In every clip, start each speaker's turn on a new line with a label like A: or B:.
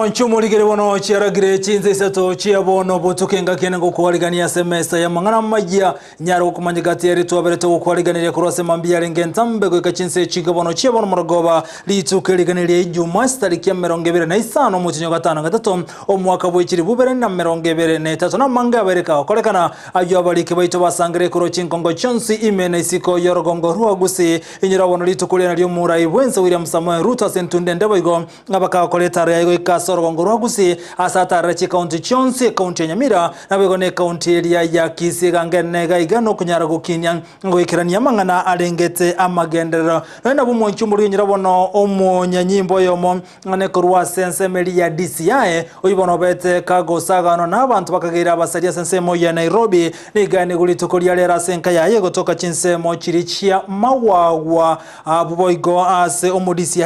A: Omwanchi omorigere bono chiaragire chinsa isato chia bono botuko engaki ene ngokwarigania ase emesa y'amang'ana amayia nyare gokomanya gati ere twaberete gokwariganeria korwa ase mambia yarenge entambe goika chinsa echi bono chia bono morogoba rituko erigani ria Ijumaa chitariki 25 omotienyi o gatano gatato omwaka bwe chilifu bibere na 23 na amange abereke agokorekana ayio abariki baito basangere korwa chinkongo chionsi ime na isiko y'orogongo rwa Gusii inyora bono rituko riane ri'omorai bwense William Samoei Ruto ase entunde ende boigo Ng'a bakagokora etaaro yaye goika ase orogongo rwa Gusii, ase ataarire chikaunti chionsi, ekaunti ya Nyamira, naboigo na ekaunti eria ya Kisii egange enene iga iga nokonyara gokinia goikerania amang'ana arengete amagenderero. Nonya nabwo omwanchi omorwio nyira bono omonyanyimbo oyomo ng'a korwa ase ensemo eria ya DCI, oyio bono obete kagosaganwa na abanto bakageire abasaria ase ensemo ya Nairobi, nigo aenigwe rituko ria rero ase enka yaye gotoka chinsemo chiria chia Magwagwa abwo boigo ase omo DCI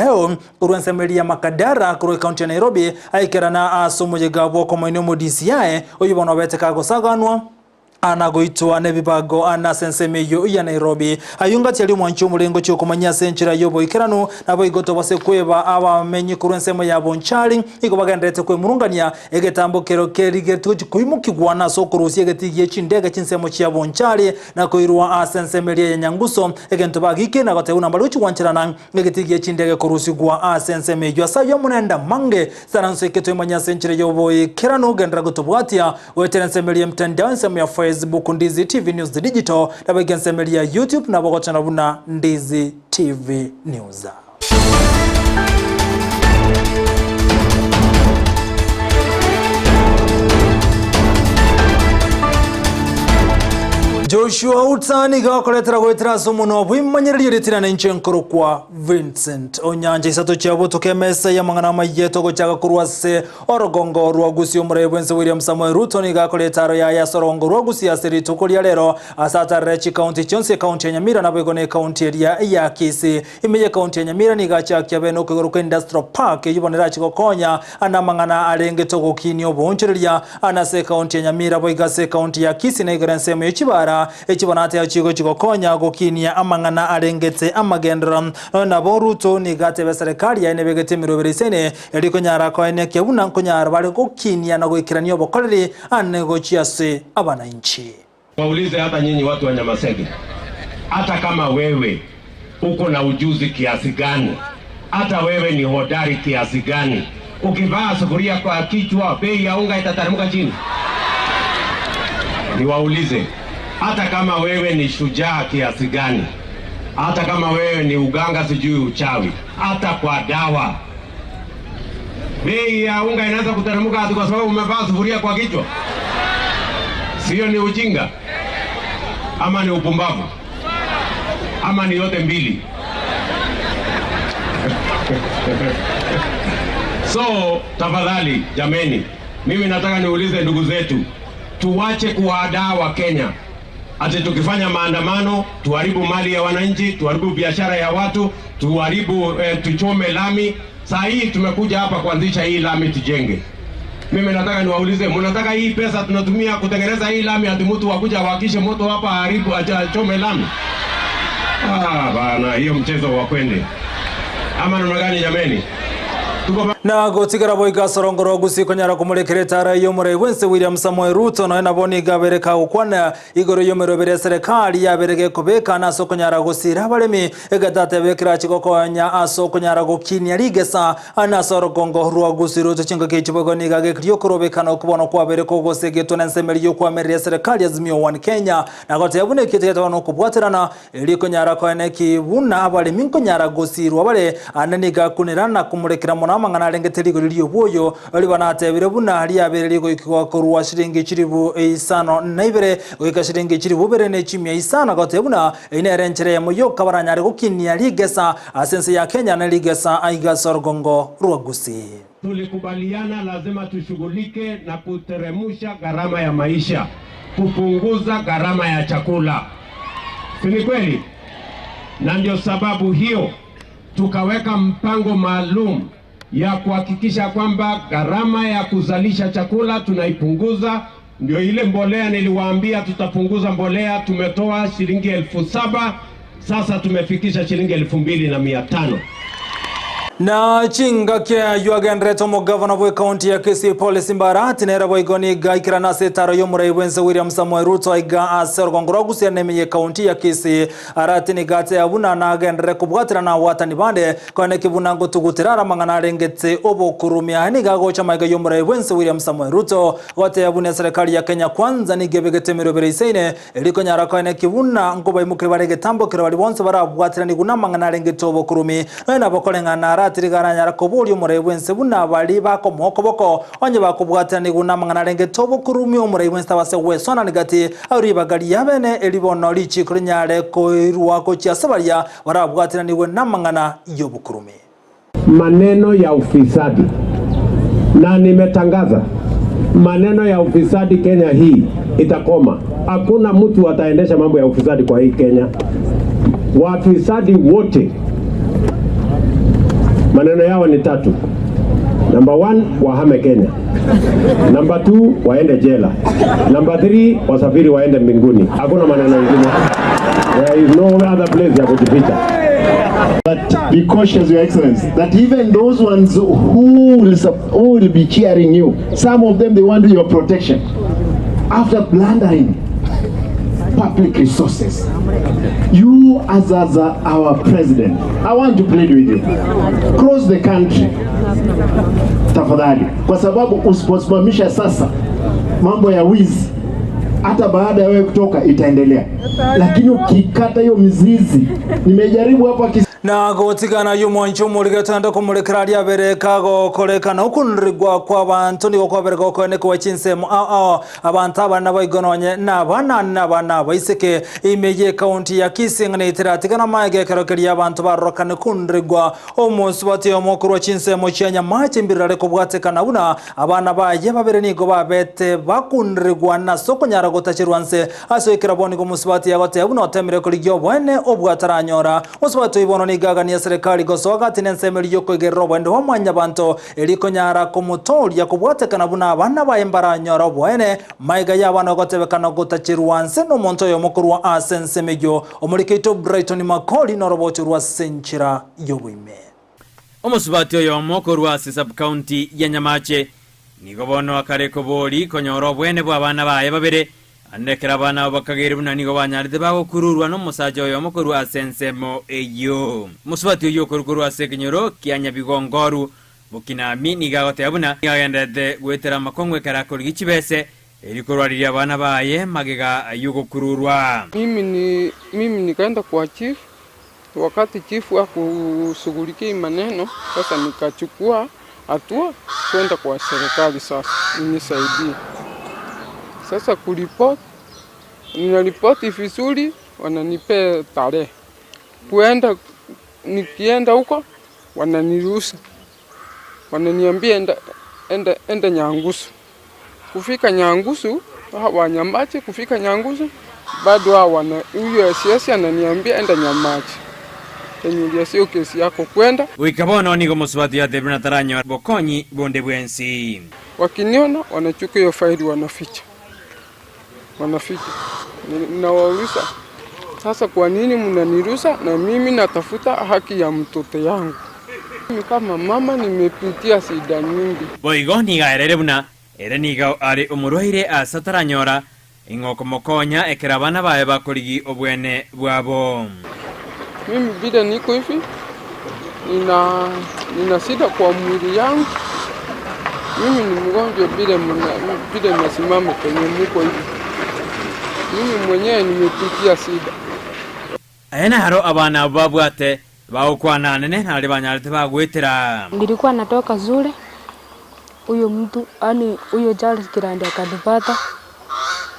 A: Korwa ensemo eria ya Makadara korwa ekaunti ya Nairobi, aikerana ase omoyega bw'okomoinia omo DCI, oyio bono obete kagosaganwa na goitwa nebibago ane ase ensemo eyio ya Nairobi. Ayio ngati aria omwanchi omorengo chia okomanyia ase enchera y'oboikeranu, naboigo tobase kweba abamenyi korwa ensemo ya Bonchari igo bagendererete kwemurungania egetambo kero kerigeretie gochia koimokigwa na ase okorusia egetii gie chindege chinsemo chia Bonchari na koirwa ase ensemo eria ya Nyangusu egento bagikire na gotebwa buna mbare gochia gwancherana Negetii gie chindege korusigwa ase ensemo eyio ase ayio omonende amange saranso eke toimanye ase enchera y'oboikeranu genderera gotobwatia goetera ensemo eria y'emtandao ensemo ya Facebook Ndizi TV News Digital naboigo ensemo eria ya YouTube nabo ogochora buna Ndizi TV News. Joshua Utsa nigo akoretera goetera ase omonwa bw'emanyererio ritina ninche nkorokwa Vincent Onyancha isato chia botuko emesa y'amang'ana amayia togochaka korwa ase orogongo rwa Gusii omorai bwense William Samoei Ruto nigo akora etaro yaye ase orogongo rwa Gusii ase rituko ria rero ase atarere chikaunti chionsi ekaunti ya Nyamira naboigo na ekaunti eria ya Kisii Ime y'ekaunti ya Nyamira nigo achakia bene okoigorwa kwa Industrial Park eyio bono erache gokonya ande amang'ana arengete ogokinia oboonchoreria ande ase ekaunti ya Nyamira boigo ase ekaunti ya Kisii na igoro ensemo ye chibara echi bono ateba chigochi gokonya gokinia amang'ana arengete amagenderero. Nonya nabo Ruto nigo ateba eserekari yaye nebegete emerobero isene erio konyara koenekia buna nkonyara bare gokinia na goikerania obokoreri ande gochia ase abanainchi.
B: Waulize hata nyinyi watu wa Nyamasege, hata kama wewe uko na ujuzi kiasi gani, hata wewe ni hodari kiasi gani, ukivaa sufuria kwa kichwa, bei ya unga itateremka chini? Niwaulize, hata kama wewe ni shujaa kiasi gani, hata kama wewe ni uganga, sijui uchawi, hata kwa dawa, bei ya unga inaweza kuteremka ati kwa sababu umevaa sufuria kwa kichwa? Sio ni ujinga ama ni upumbavu ama ni yote mbili? So tafadhali jameni, mimi nataka niulize ndugu zetu, tuwache kuwahadaa Wakenya ati tukifanya maandamano tuharibu mali ya wananchi, tuharibu biashara ya watu, tuharibu eh, tuchome lami. Saa hii tumekuja hapa kuanzisha hii lami tujenge. Mimi nataka niwaulize, mnataka hii pesa tunatumia kutengeneza hii lami ati mtu wakuja awakishe moto hapa aharibu achome lami? Ah, bana, hiyo mchezo wa kwende ama namna gani jameni? Tuko
A: Na gotigara boigo ase orongo rwa Gusii konyara komorekera etara y'omorai bwense William Samoei Ruto nonya nabo nigo abere kagokwana igoro y'emeroberi ya serikali yabere gekobeka na ase okonyara gosira abaremi egetatebe ekerache gokonya ase okonyara gokinia rigesa ane ase orogongo rwa Gusii Ruto chingaki echi boigo nigo agekirie okorobekana okwo bono kwabere kogosegetwa nensemeri y'okwamerera eserekari Azimio One Kenya na goteba buna ekio tigeteba nokobwaterana Erio konyara koene ki buna abaremi nkonyara gosiirwa bare, aande nigo akunera na komorekera mono amang'ana arengete rigori ri'obwoyo, riba natebire buna riabeire rigoikigwa korwa shilingi chilifu isano na ibere goika shilingi chilifu ibere ne chimia isano, agoteba buna eyio nere enchera eyemo yoka baranyare gokinia rigesa ase ense ya Kenya ne rigesa aiga ase orogongo rwa Gusii.
B: Tulikubaliana lazima tushughulike na kuteremusha gharama ya maisha, kupunguza gharama ya chakula, si ni kweli? Na ndio sababu hiyo tukaweka mpango maalum ya kuhakikisha kwamba gharama ya kuzalisha chakula tunaipunguza. Ndio ile mbolea niliwaambia tutapunguza mbolea, tumetoa shilingi 7,000 sasa tumefikisha shilingi 2,500.
A: Na chingaki ayio agenderete omogavana bw'ekaunti ya Kisii Paul Simba Arati nere boigo nigo aikerana ase etaro y'omorai bw'ense William Samoei Ruto aiga ase orogongo rwa Gusii ane ime y'ekaunti ya Kisii. Arati nigo ateba buna nagenderere kobwatera na abwatani bande koeneki buna ngotugutera are amang'ana arengete obokurumia. Aye nigo agocha amaiga y'omorai bw'ense William Samoei Ruto goteba buna eserekari ya Kenya Kwanza nigo ebegete emerobere eisaine Erio konyara koeneki buna nkobaimokeria bare egetambo ekero baria bonsi barabwatiranigwe namang'ana arengete obokurumi. Nonya nabo koreng'ana aratiri iga aranyara koboria omorai bw'ense buna baria bakomoa okoboko, onye bakobwatiranigwe namang'ana arengete obokurumi, omorai bw'ense tabase gwesonani gati awe ribaga riabene, eri bono richiiko rinyare koirwa gochia ase baria barabwatiranigwe namang'ana y'obokurumi.
B: Maneno ya ufisadi, na nimetangaza maneno ya ufisadi Kenya hii itakoma. Hakuna mtu ataendesha mambo ya ufisadi kwa hii Kenya. Wafisadi wote maneno yao ni tatu. Number one, wahame Kenya. Number two, waende jela. Number three, wasafiri waende mbinguni. Hakuna maneno mengine. There is no other place ya kujificha.
C: But be cautious, Your Excellency, that even those ones who will be cheering you, some of them they want your protection. After plundering public resources, you as our president, I want to plead with you, cross the country, tafadhali, kwa sababu usiposimamisha sasa mambo ya wizi hata baada ya wewe kutoka itaendelea, lakini ukikata hiyo mizizi, nimejaribu hapa kis
A: Na gotigana y'omwancho omorigete komorekera aria abere kagokorekana okunrigwa kwa abantu nigo kwabere gokoenekwa chinsemo ao ao abantu abana baigononye na abana na abana baiseke ime ye county ya Kisii ng'ana maege ekero keria abantu barorokane kunrigwa omosubati omokorwa chinsemo chia Nyamache mbirare kobwatekana buna abana baye babere nigo babete bakunrigwa na sokonyara gotachirwa nse ase ekero bo nigo omosubati yagoteba buna otemire korigia obwene obwataranyora omosubati oibono nigo agania serikali gosoa gati nensemeri yokoigerera obwende bwa mwanyabanto erikonyara komotoria kobwatekana buna abana baye mbaranyora obwene maiga ya abana gotebekana gotachirwa nse nomonto oyo omokorwa ase ensemo eywo omorikeito Brighton Makori norobocho rwa senchera yoboime.
D: Omosubati oyo omokorwa ase sub-county ya Nyamache nigo bono akare kobori konyora obwene bwa abana baye babere anekera abana abo bakagere buna nigo banyarete bagokururwa n'omosacha oyo omokorwa ase ensemo eywo. Omosubati oyo okorukorwa ase ekenyoro kia Nyabigongoru Bokinami nigo agoteba buna nigo agenderete goetera amakong'u ekero akorigia chibese erikorwariria abana baye magega yogokururwa.
E: Mimi nikaenda kwa chief. Wakati chifu hakushughulikia hii maneno, sasa nikachukua hatua kwenda kwa serikali sasa inisaidie. Sasa kuripoti, ninaripoti vizuri, wananipea tarehe kuenda. Nikienda huko wananiruhusu, wananiambia enda, enda, enda Nyangusu. Kufika Nyangusu, Wanyamache, kufika Nyangusu bado hao wana huyo SS ananiambia enda Nyamache enyuria sio kesi yako kwenda.
D: Goika bono nigo mosubati yatebire nataranyora bokonyi bonde bwensi.
E: Wakiniona wanachukua hiyo faili wanaficha, wanaficha. Nawauliza sasa, kwa nini mnaniruhusa na mimi natafuta haki ya mtoto yangu? Mimi kama mama nimepitia shida nyingi.
D: Boigo niga erere buna ere niga ari omorwaire ase ataranyora ing'oko mokonya ekero abana baye bakorigi obwene bwabo.
E: Mimi vile niko hivi nina shida kwa mwili yangu. Mimi ni mgonjwa vile vile nasimama kwenye muko hivi. Mimi mwenyewe nimepitia shida.
D: Aya naro abana abo babwate bagokwana nene nari banyarete bagwetera.
F: Nilikuwa natoka shule, huyo mtu yani huyo Charles Kirandi akanipata,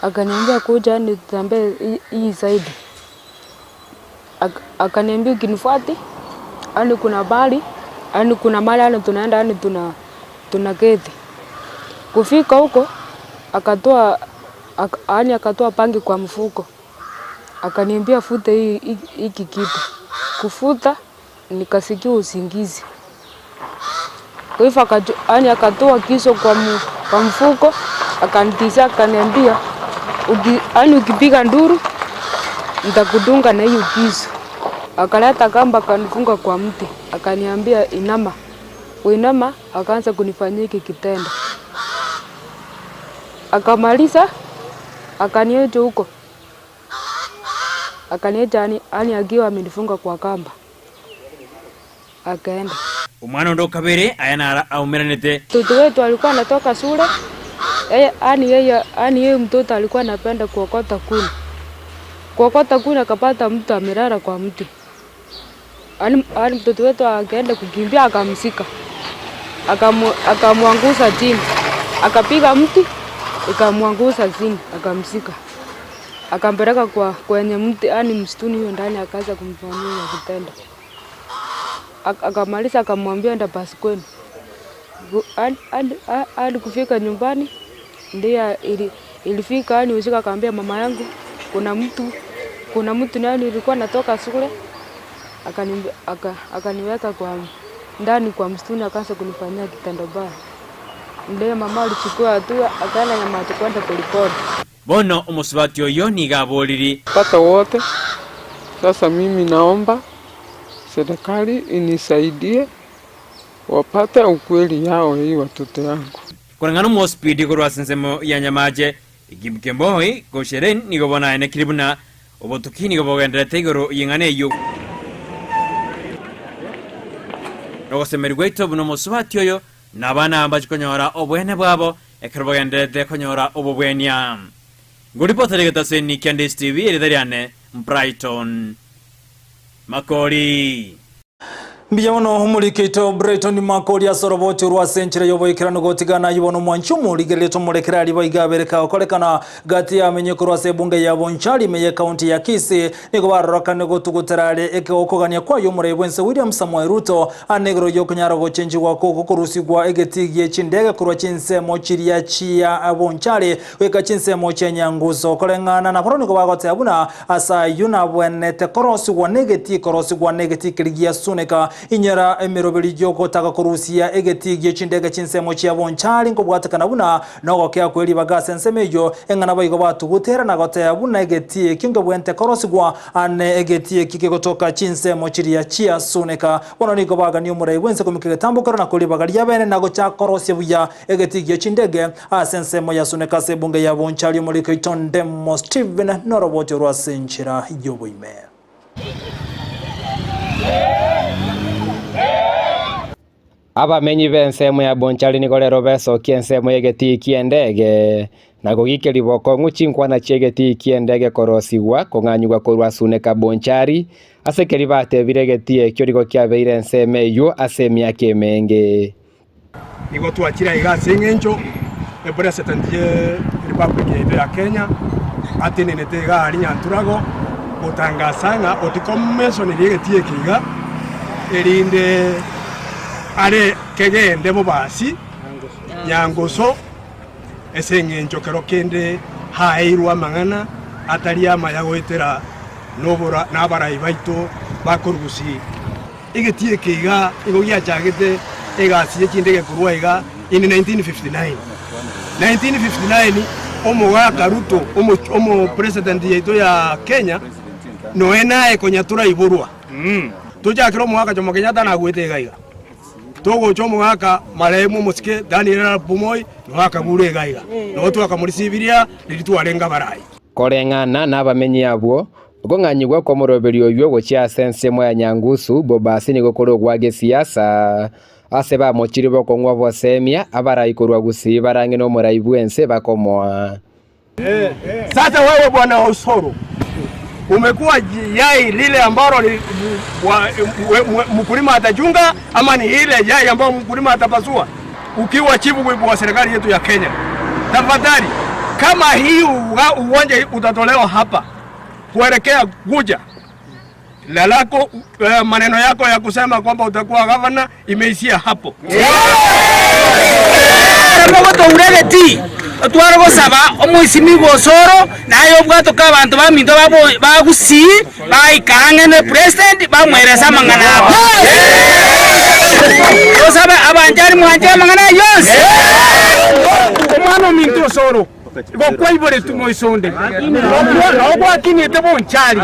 F: akaniambia kuja yani tutembee hii side. Akaniambia ukinifuati, yani kuna bali, yani kuna mahali yani tunaenda yani tuna keti. Kufika huko akatoa yani akatoa pangi kwa mfuko. Akaniambia fute hiki kitu. Kufuta nikasikia usingizi. Kwa hivyo yani akatoa kisu kwa mfuko, akanitishia akaniambia yani ukipiga nduru nitakudunga na hiyo kisu. Akaleta kamba akanifunga kwa mti, akaniambia inama. Kuinama akaanza kunifanyia hiki kitendo. Akamaliza akaniacha huko, akaniacha yani, yani akiwa amenifunga kwa kamba, akaenda.
D: Omwana onde o kabere aya naro aumeranete.
F: Mtoto wetu alikuwa anatoka shule yeye, yani yeye, yani yeye mtoto alikuwa anapenda kuokota kuni, kuokota kuni, akapata mtu amelala kwa mti. Yani, yani mtoto wetu akaenda kukimbia akamshika, akamwangusa chini, akapiga mti ikamwangusa chini, akamshika, akampeleka kwa kwenye mti, yani msituni hiyo ndani, akaanza kumfanyia kitendo. Akamaliza akamwambia enda basi kwenu. Hadi kufika nyumbani ndiye ilifika, yani usiku akaambia mama yangu kuna mtu nani nilikuwa natoka shule akaniweka kwa ndani kwa msituni akaanza kunifanyia kitendo baya. Ndiye mama alichukua hatua akaenda Nyamache kwenda kuripoti.
D: Bono omosubati oyo nigo aboriri.
E: Pata wote. Sasa mimi naomba serikali inisaidie wapate ukweli yao hii watoto yangu.
D: Koreng'ana omosipidi korwa ase ensemo ya Nyamache, Gibb Kemboi Kosheren nigo bono aenekire buna obotuki nigo bogenderete igoro y'eng'ana eyio. Nogosemeria gwaito buna omosubati oyo na abana mbache konyora oboene bwabo ekero bogenderete konyora obobwenia. Ngoripotera egetaseni kia Ndisi TV, erieta riane Brighton Makori.
A: Mbuya mono omoriki oito Brighton Makori ase oroboti orwa ase enchera y'oboikeranu gotigana ayio bono omwanchi omorigereria tomorekere aria boigo abere kagokorekana gati yamenye korwa ase ebunge ya Bonchari ime y'ekaunti ya Kisii nigo barorokane gotugutera are ekegokogania kwaye omorai bwense William Samoei Ruto ane igoro y'okonyara gochenchigwa kogokorusigwa egetii gie chindege korwa chinsemo chiria chia Bonchari goika chinsemo chia Nyangusu koreng'ana nabarobwo nigo bagoteba buna Ase ayio nabwenerete korosigwa negetii korosigwa negetii keria giasuneka. Inyora emeroberi y'ogotaka korusia egetii gie chindege chinsemo chia bonchari nkobwatekana buna nogokea kwe ribaga ase ensemo eyio, eng'ana boigo batugutera na goteba buna egetii ekio nkebwenerete korosigwa ane egetii ekio kegotoka chinsemo chiria chiasuneka. Bono nigo bagania omorai bwense komika egetambokero na koribaga riabene na gochaka korosia buya egetii gie chindege Ase ensemo ya Suneka ase ebunge ya Bonchari omoriki oito Ndemo Stephen noroboti orwa ase enchera y'oboime.
G: Abamenyi b'ensemo ya Bonchari nigo rero besokia ensemo y'egetii ki'endege, na kogikeria bokong'u chinkwana chi'egetii ki'endege korosigwa kong'anyigwa korwa Suneka Bonchari, ase keria batebire egetii ekio nigo kiabeire ensemo eyio ase emiaka emenge.
H: Nigo twachire aiga ase eng'encho epresident ye republic yaito ya Kenya atenenete iga aria Nyanturago gotangasa ng'a otikomesoneri egetii eke iga erinde are kegende bobasi Nyangoso ase eng'encho kero kende haeirwe amang'ana atari amaya goetera nobora nabarai baito bakorugusi Egetii eke iga nigo giachagete egasi ye chindege korwa iga in 1959. 1959 omogaka Ruto omo president yaito ya Kenya noe naye konya toraiborwa. Tochakere omogaka Jomo Kenyatta nagwete iga iga. Togocha omogaka marehemu omosike Daniel Arap Moi noe akagure iga iga. Noe twakamorisibiria riria twarenge abarai.
G: Koreng'ana nabamenyi abwo, Okong'anyigwa kw'omoroberio oyio gochia ase ensemo ya Nyangusu, Bobasi nigo kore ogwa gesiasa, ase bamochire bokong'u obosemia, abarai korwa Gusii barang'e nomorai bw'ense bakomoa.
H: Sasa wewe bwana Osoro umekuwa yai lile ambalo mkulima atachunga ama ni ile yai ambayo mkulima atapasua? Ukiwa chief whip wa serikali yetu ya Kenya, tafadhali kama hii uwanja utatolewa hapa kuelekea Guja, lalako maneno yako ya kusema kwamba utakuwa gavana imeishia hapo.
I: Mogotoura egetii, otware gosaba omoisimigwa Osoro, naye obwatoke abanto baminto ba Gusii baika ang'e ne president bamwerese amang'ana abo. Tosabe abanchari mwanche amang'ana ayio onsi.
H: Omwana ominto Osoro.
I: Igo kwaiboretwe moisonde, nao gwakinete bonchari,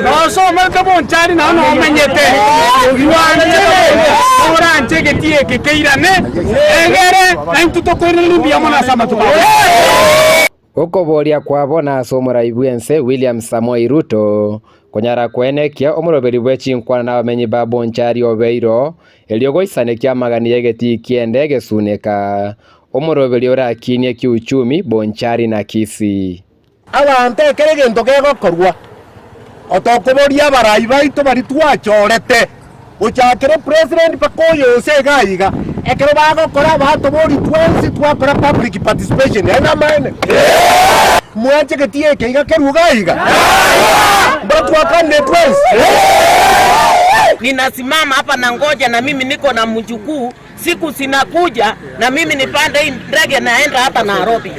I: nao osomete bonchari, nao nomenyete. Twanchere oranche egetii eke keirane, egere naintwe tokoiraneria mbuya mono ase amatuko aya.
G: Okoboria kwabo nase omorai bw'ense William Samoei Ruto konyara koenekia omoroberi bwe chinkwana nabamenyi ba Bonchari obeiro erio goisanekia amagani y'egetii ki'ende egesuneka omoroberi orakinie kiuchumi Bonchari na Kisii.
J: Abanto ekero egento kegokorwa, otokoboria abarai baito baria twachorete, gochakera opresident mpaka oyonsi iga iga, ekero bagokora batoboria twensi twakora public participation, aye namaene? Mwanche getie eke iga kerwe iga iga? Mboro twakanire twensi?
K: Ninasimama hapa na ngoja na mimi niko na mjukuu siku zinakuja na mimi nipande hii ndege naenda hata Nairobi.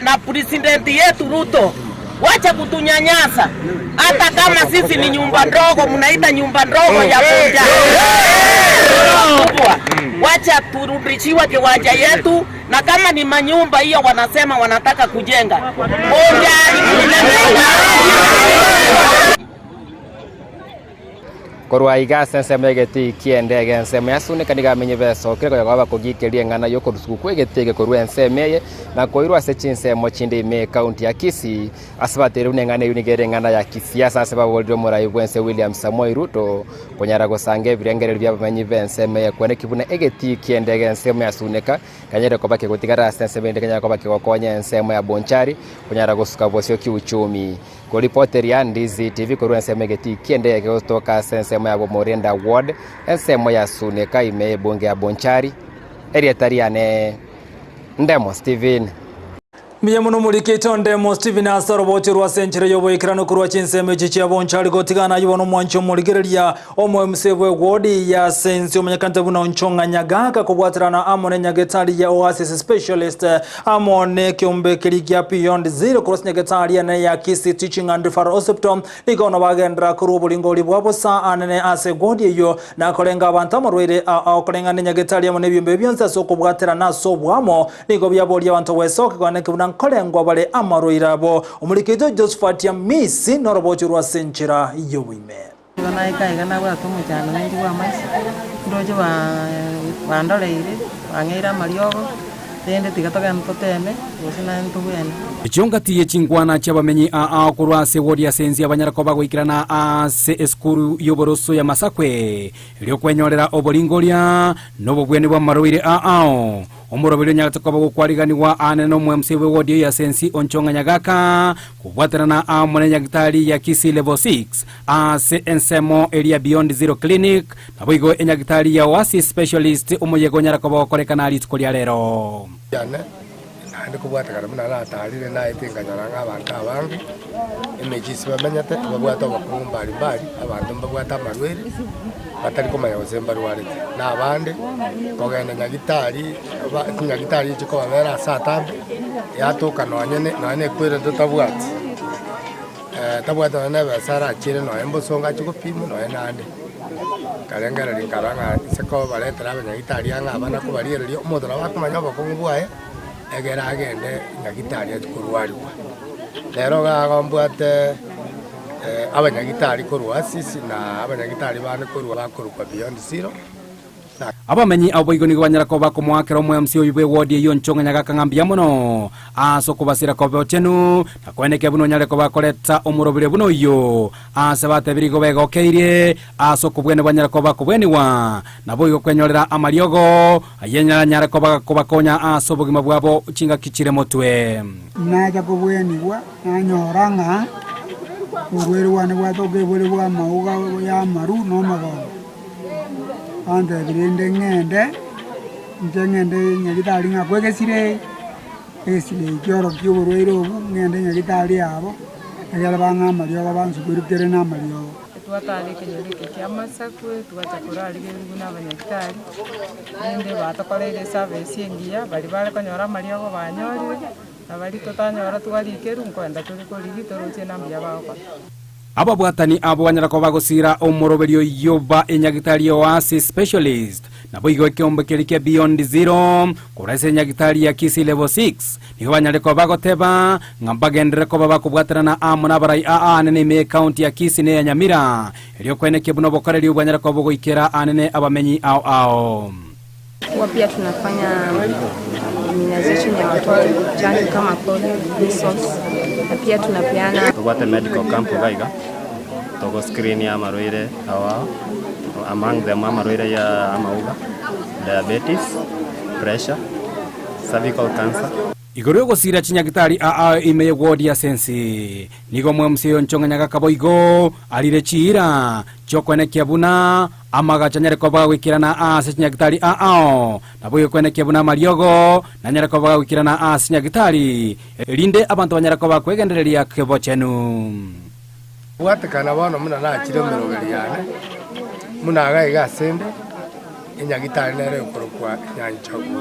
K: Na president yetu Ruto, wacha kutunyanyasa. Hata kama sisi ni nyumba ndogo, mnaita nyumba ndogo ya Bonchari kubwa, wacha turudishiwe kiwanja yetu, na kama ni manyumba hiyo wanasema wanataka kujenga Bonchari
G: Korwa aiga ase ensemo y'egetii ki'endege, ensemo ya Sunika nigo amenye besokire konya koba bakogikeria eng'ana y'okorusigwa kw'egetii eke korwa ensemo eye na koirwa ase chinsemo chinde ime y'ekaunti ya Kisii ase bateire buna eng'ana eyio nigo ere eng'ana ya kisiasa ase baborire omorai bw'ense William Samoei Ruto konyara gosanga ebirengererio bi'abamenyi b'ensemo eye kweneki buna egetii ki'endege ensemo ya Sunika kenyare koba kegotigara ase ensemo ende kenyare koba kegokonya ensemo ya Bonchari konyara gosuka bosio kiuchumi. Koripoteria Ndizi TV korwa ensemo egetii ki'endege kegotoka ase ensemo ya Bomorenda Ward, ensemo ya Suneka ime y'ebunge ya Bonchari. Erieta riane Ndemo Stephen.
A: Mbuya mono omorikete o Ndemo Stephen ase orobocho rwa ase enchera y'oboikeranu korwa chinsemo echi chia Bonchari gotigana ayio bono omwanchi omorigereria omoemuse bwe ward ya Sensi omonyekanete buna Onchong'a Nyagaka kobwaterana amo ne nyagetari ya Oasis Specialist Amo nekeombe keria gia Beyond Zero korwa ase nyagetari enene ya Kisii Teaching and Referral Hospital, nigo bono bagenderera korwa oboringori bwa bosa anene ase egwodi eyio, na korenga abanto amarwaire ao koreng'ana nenyagetari amo nebiombe bionsi ase okobwaterana ase oboamo, nigo biaboria abanto gwesoka kogana buna nkorengwa bare amarwaire abo. Omoriki oito Josephat Amisi norobocho rwa ase enchera y'oboime.
L: Igo naika iga nabwate omochando nainche bw'amaiso, ndoche bandoreire, bang'eire amariogo, rende tiga togende toteme, gose naende ntobwene.
M: Echio ngati ye chinkwana chi'abamenyi aa korwa ase wodi ase ense abanyare koba goikerana ase esukuru y'oboroso ya Masakwe, erio kwenyorera oboringoria na obobweni bw'amarwaire aao. Omoroberi onyarete koba gokwariganigwa aane nomwemc bw'ewodi eye ase ense Onchong'a Nyagaka, kobwaterana amo ne nyagitari ya Kisii Level 6 ase ensemo eria Beyond Zero Clinic, naboigo enyagitari ya Oasis Specialist omoyega onyare koba gokorekana rituko ria rero.
N: Yane, naende kobwatekana buna natarire naete nkanyora ng'a abanto abange emechie ase bamenyete mbabwate obokungu mbari mbari, abanto mbabwate amarwaire batari komanya gose mbarwarete. Na abande kogenda nyagitari ba chinyagitari echi kobabera ase atambe, yatoka nonye ne nonye na equipment totabwati tabwati nonye na ebesa arachiere nonye mbosongo achie gopimwa nonye nande. Nkarengereria nkarora ng'a ase kobaretera abanyagitari ang'e aba na kobariereria, omonto nabo akomanya obokong'u bwaye, egere agende nyagitari achie korwarigwa. Rero iga igo mbwate abanyagitari korwa Asisi na abanyagitari bande korwa bakorokwa Beyond Zero.
M: Abamenyi abo boigo nigo banyara koba bakomoakera omoemsi oyio bw'ewodi eyio Nchong'a Nyagaka ng'a mbuya mono ase okobasira kobe ochenu, na koenekia buna onyare koba akoreta omoroberio buna oyio ase batebirie igo begokeirie ase okobwenia banyare koba bakobwenigwa, naboigo kwenyorera amariogo ayio anyare koba gakobakonya ase obogima bwabo chingaki chire motwe.
O: Nacha kobwenigwa, nanyora ng'a oborwaire bwane bwatoka ebore bw'amauga y'amaru na omogongo. Bantebirie rende ng'ende, inche ng'ende nyagitari ng'akwe egesirei, egesirei kiorokia oborwaire obwo, ng'ende nyagitari yabo, egere bang'e amariogo bansukeru kere na amariogo.
P: Twatara ekenyoro eke kia Masakwe, twacha korarigerigwa na abanyagitari, rende batokoreire eservice engiya, baria bare konyora amariogo banyorire, na baria totanyora twarikerwa, nkoenda tore korigia toroche na mbuya bagokora.
M: Ababwatani abwo banyara koba bagosira omoroberio oyio ba enyagitari ya Oasis Specialist, naboigo ekeombe keria kia Beyond Zero korwa ase enyagitari ya Kisii Level 6 nigo banyare koba bagoteba ng'a mbagenderere koba bakobwaterana amo nabarai aa anene ime y'ecounty ya Kisii na eya Nyamira erio koenekia buna obokoreri obwo bwanyare koba bogoikera anene abamenyi ao ao.
Q: Huwa pia tunafanya immunization ya watoto chanjo kama polio, measles na pia tunapeana
R: Tobwate medical camp iga iga, togo screen amarwaire ao ao, among them amarwaire ya amauga, diabetes, pressure, cervical cancer.
M: Igoro y'ogosiira chinyagitari aa ime y'egwodi ase ense, nigo omwemusi oyo nchong'anya gakaboigo arire chiira chi'okoenekia buna amagacho anyare koba goikerana ase chinyagitari aao, naboigo koenekia buna amariogo nanyare koba goikerana ase chinyagitari, erinde abanto banyare koba kwegendereria kebochenu.
N: Bwatekana bono buna nachire emeroberi yane, buna iga iga asende, enyagitari nere ekorokwa Nyanchogu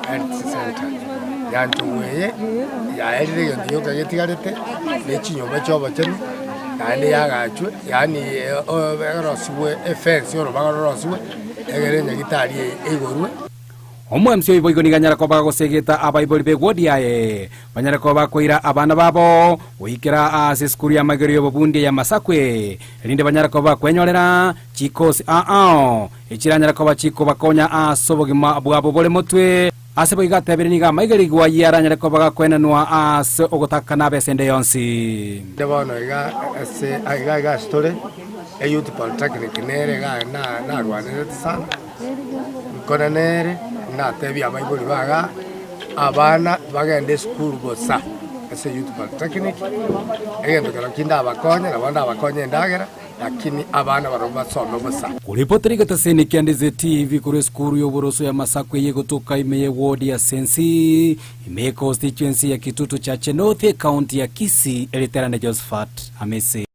N: Health Centre. Nyanchogu eye yaerire egento gioka getigarete, ne chinyomba chia obochenu, naende yagachwe yaani erosiwe efence orobaga rorosiwe, egere enyagitari eye eigorwe.
M: Omwemsi oyo boigo nigo anyare koba agosegeta abaibori b'egwodi yaye, banyare koba bakoira abana babo goikera ase esukuru y'amagero y'obobundi ya Masakwe, erinde banyare koba bakwenyorera chikosi aao echiranyare koba chikobakonya ase obogima bwabo bore motwe. Ase boigo atebire nigo amaigerigwa ayio aranyare koba gakoenanwa ase ogotakana ab'esende yonsi.
N: Inde bono iga ase iga iga ase tore, eYouth Polytechnic nere iga narwanerete sana. Nkore nere, natebie abaibori baga, abana bagende esukuru bosa ase Youth Polytechnic, egento kero ki ndabakonye, nabo ndabakonye endagera, lakini abana barobwo basome bosa.
M: Koripotera egetaseni kia Ndizi TV korwa esukuru y'oboroso ya Masakwe eye egotoka ime ye ward ya Sensi, ime ye constituency ya Kitutu Chache North, ecounty ya Kisii, eriterane Josephat Amisi.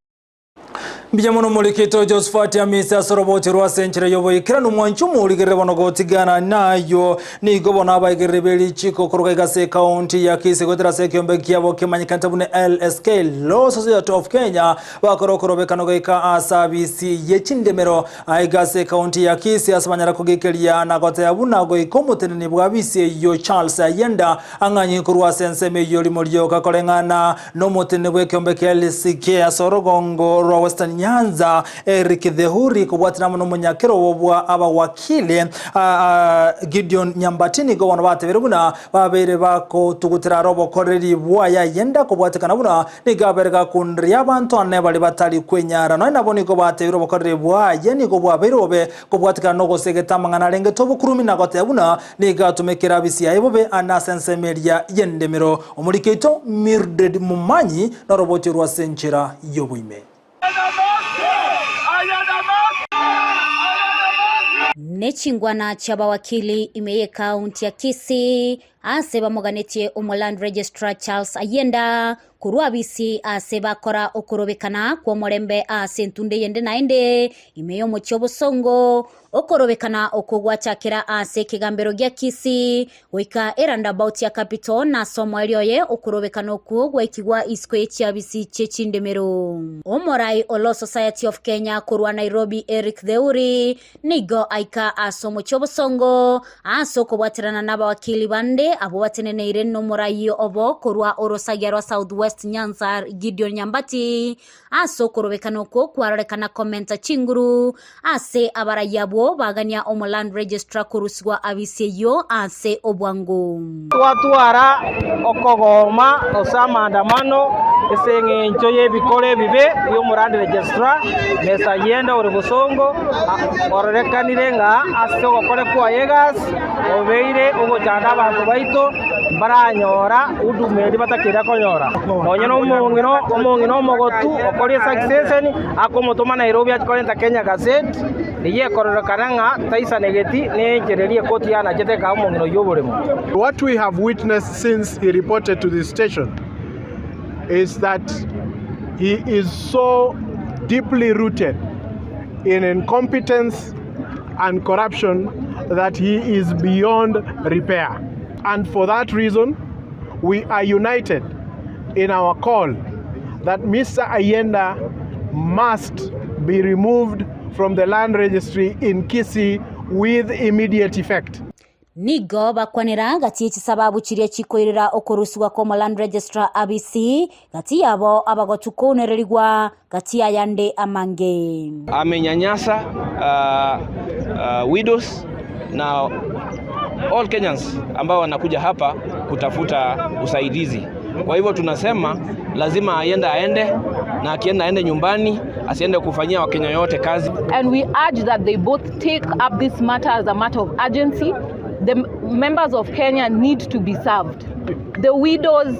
A: Mbuya mono morikito Josephat Amisi ase oroboti rwa ase enchera y'oboikeranu mwanche omorigerere bono gotigana nayo nigo bono abaigereri be richiko koruga iga ase ekaunti ya Kisii goetera ase ekiombe kiabo kemanyekanete buna LSK Law Society of Kenya bakora okorobekano goika ase abisi ye chindemero aiga ase ekaunti ya Kisii ase banyara kogekeria na goteba buna goika omoteneni bwa abisi eyio Charles Ayenda Ang'anyi korwa ase ensemo eyio rimo rioka koreng'ana nomotenene bw'ekeombe kia LCK ase orogongo rwa Western Nyanza, Eric Thehuri, kobwatina amo nomonyakerobo bwa abawakili Gideon Nyambati nigo bono batebire buna babeire bakotugutera are obokoreri bwaye ayende kobwatekana buna nigo abere gakunderia abanto ane baria batari kwenyara. Nonya nabo nigo batebire obokoreri bwaye nigo bwabeire bobe Kobwatekana nogosegeta amang'ana arengete obokurumi na goteba buna nigo atumekire abisi yaye bobe ande ase ensemo eria y'endemero. Omoriki oito Mildred Momanyi noroboti orwo ase enchera y'oboime.
S: Ne chingwana chi'abawakili ime y'ekaunti ya Kisii ase bamoganetie omoland registrar Charles Ayenda Korwa abisi aase bakora okorobekana kw'omorembe ase entunda eyende naende, ime y'omochie obosongo, okorobekana okwo gwachakera ase ekegambero gia Kisii, goika eroundabout ya Capital, na ase omoerio oye okorobekana okwo gwaikigwa isiko ye chiabisi chie chindemero. Omorai o Law Society of Kenya korwa Nairobi Eric Theuri Nigo aika ase omochie obosongo, ase okobwaterana nabawakili bande abwo bateneneire nomoraai obo korwa orosagia rwa South West Nyanza Gideon Nyambati, ase okorobekana okwo kwarorekana komenta chinguru ase abarai abwo bagania omoland registrar korusigwa abisi eyio ase obwango.
T: Twatwara okogoma gose amaandamano ase engencho y'ebikoro ebibe bi'omorandi registrar, Mr. Ayenda ore bosongo, ororekanire ng'a ase ogokora kwaye egasi obeire ogochanda abanto baito mbaranyora huduma eria batakeire konyora. Nonya nomong'ina omong'ina omogotu okoria succession akomotoma Nairobi achie korenta Kenya Gazette, Eyio ekororekana ng'a taisanegeti nenchera eria ekoti yanachete ekaa omong'ina oyio oboremo.
U: What we have witnessed since he reported to the station is that he is so deeply rooted in incompetence and corruption that he is beyond repair. And for that reason, we are united in our call that Mr. Ayenda must be removed from the land registry in Kisii with immediate effect.
S: Nigo bakwanera gati ye chisababu chiria chikoirera okorusigwa kw'omo Land Registrar Abisi, gati yabo abagotu kounererigwa gati y'ayande amange.
B: Amenyanyasa widows na all Kenyans ambao wanakuja hapa kutafuta usaidizi. Kwa hivyo tunasema lazima aende aende na akienda aende nyumbani, asiende kufanyia Wakenya yote kazi.
V: And we urge that they both take up this matter as a matter of urgency. The members of Kenya need to be served. The widows,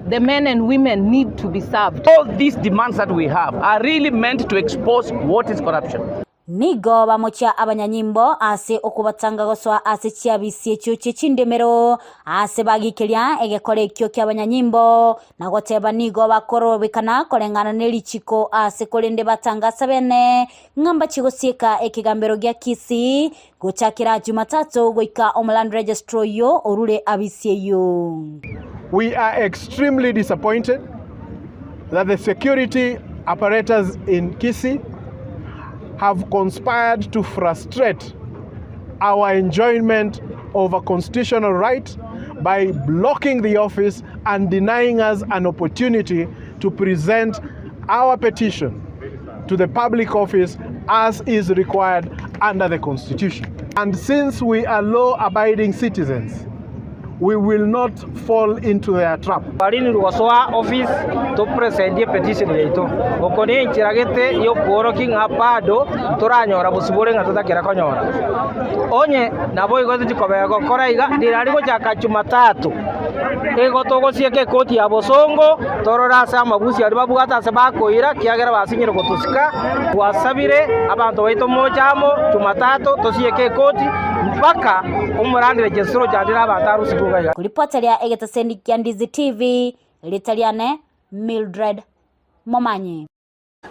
V: the men and women need to be served.
B: All these demands that we have are really meant to expose what is corruption.
S: Nigo bamochia abanyanyimbo ase okobatanga gosoa ase chiabisi echio chie chindemero, aase bagikeria egekora ekio ki'abanyanyimbo, na goteba nigo bakorobekana koreng'ana ne richiko aase korende batangasa bene ng'a mbachie gosieka ekegambero gia Kisii gochakera Jumatatu goika Omoland Registrar oyio orure abisi eyio.
U: We are extremely disappointed that the security apparatus in Kisii have conspired to frustrate our enjoyment of a constitutional right by blocking the office and denying us an opportunity to present our petition to the public office as is required under the constitution. And since we are law-abiding citizens, we will not fall into their trap.
T: Twarinirwe gosoa office topresentie petition yaito. Oko nenchera gete yokworokia ng'a bado ntoranyora bosibore ng'a totakera konyora. Onye naboigo tochia kobea gokora iga, rirari gochaka Jumatatu, igo togosieka ekoti ya bosongo, torore ase amabusi aria babwate ase bakoira, kiagera basinyire gotosika. Twasabire abanto baito moche amo Jumatatu tosieke ekoti mpaka omorandire Jesuro ochandire abanto arusigwe iga iga.
S: Koripoteria egetaseni kia Ndizi TV, erieta riane Mildred Momanyi.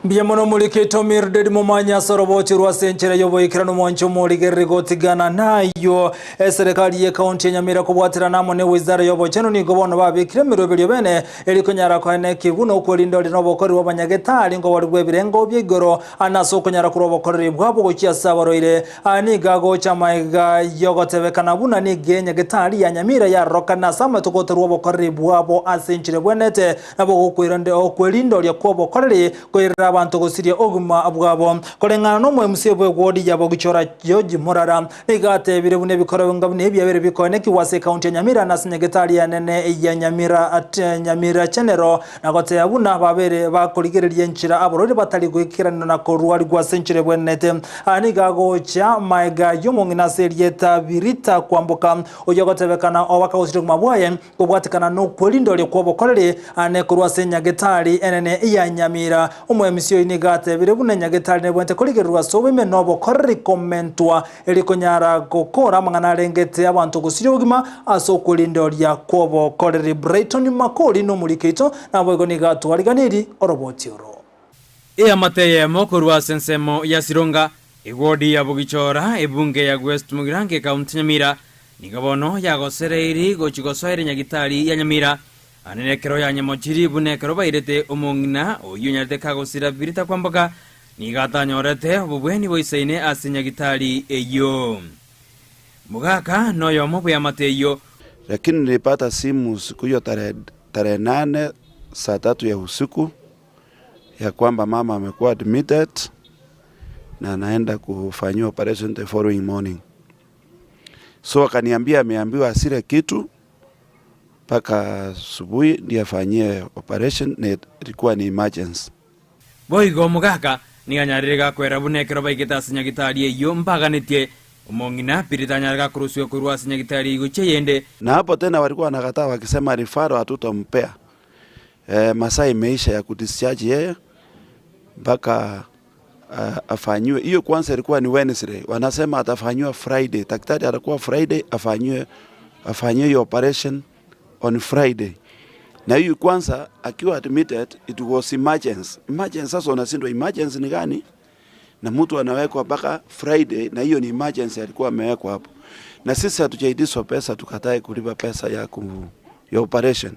A: Mbuya mono morikete Mildred Momanyi ase orobochi rwa ase enchera y'oboikeranu mwanche omorigereri gotigana nayio. Eserekari ye county ya Nyamira kobwaterana amo ne wizara y'obochenu nigo bono babekire emeroberio bene eri konyara koena ekeguna okwerinda oria nobokoreri bw'abanyagetari nkobori bw'ebirengo bia igoro ande ase okonyara korwa obokoreri bwabo gochia ase abarwaire. Aya nigo agocha magega y'ogotebekana buna nigo enyagetari ya Nyamira yarorokana ase amatuko otorwa obokoreri bwabo ase enchera ebwenerete, nabo okwerinda oria kw'obokoreri koirera abanto gosiria obogima bwabo. Koreng'ana n'omoemusia bw'egwodi ya Bogichora George Morara, nigo atebire buna ebikorwa binga buna ebi biabeire bikoenekigwa ase ekaunti ya Nyamira na ase nyagetari enene ya Nyamira Nyamira General na goteba buna babere bakorigereria enchera aborwaire batari goikeranera na korwarigwa ase enchera ebwenerete. Aya nigo agocha maega y'omong'ina ase erieta Birita Kwamboka, oyio ogotebekana obakagosiria obogima bwaye kobwatekana nokwerinda oria kw'obokoreri ane korwa ase enyagetari enene ya Nyamira. Omoemisi oyio nigo atebire buna enyagetari nebwenerete korigererwa ase oboime na obokoreri komentwa erio konyara gokora amang'ana arengete abanto gosiria obogima ase okwerinda oria kw'obokoreri. Brighton Makori nomoriki oito naboigo nigo atwariganirie oroboti oro.
D: Eamate eyemo korwa ase ensemo ya Sironga, ewodi ya Bogichora, ebunge ya West Mugirango ekaunti Nyamira, nigo bono yagosereiri gochia gosoera enyagitari ya Nyamira, ande nekero yanyemochiri buna ekero bairete omong'ina oyio onyarete kagosira Birita kwamboka, nigo atanyorete obobweni boisaine ase enyagitari eyio. Mogaka noyomo bw'eamate eyio.
W: Lakini nilipata simu siku hiyo tarehe tarehe nane saa tatu ya usiku ya kwamba mama amekuwa admitted na anaenda kufanyiwa operation the following morning. So akaniambia ameambiwa asile kitu mpaka asubuhi ndiye afanyie operation na ilikuwa ni emergency.
D: Boigo omogaka nigo anyarire gakwera buna ekero baigete ase nyagitari eyio mbaganetie omong'ina pili tanyare gakorusiwa korwa ase nyagitari eyio gochia eyende.
W: Na hapo tena walikuwa wanakataa wakisema referral hatutampea. Eh, masaa imeisha ya kudischarge yeye mpaka uh, afanyiwe hiyo. Kwanza ilikuwa ni Wednesday, wanasema atafanyiwa Friday. Daktari atakuwa Friday afanyiwe afanyiwe hiyo operation on Friday. Na hiyo kwanza akiwa admitted it was emergency. Emergency sasa unashindwa emergency ni gani? Na mtu anawekwa mpaka Friday na hiyo ni emergency alikuwa amewekwa hapo. Na sisi hatujaitishwa pesa tukatae kulipa pesa ya ku, ya operation.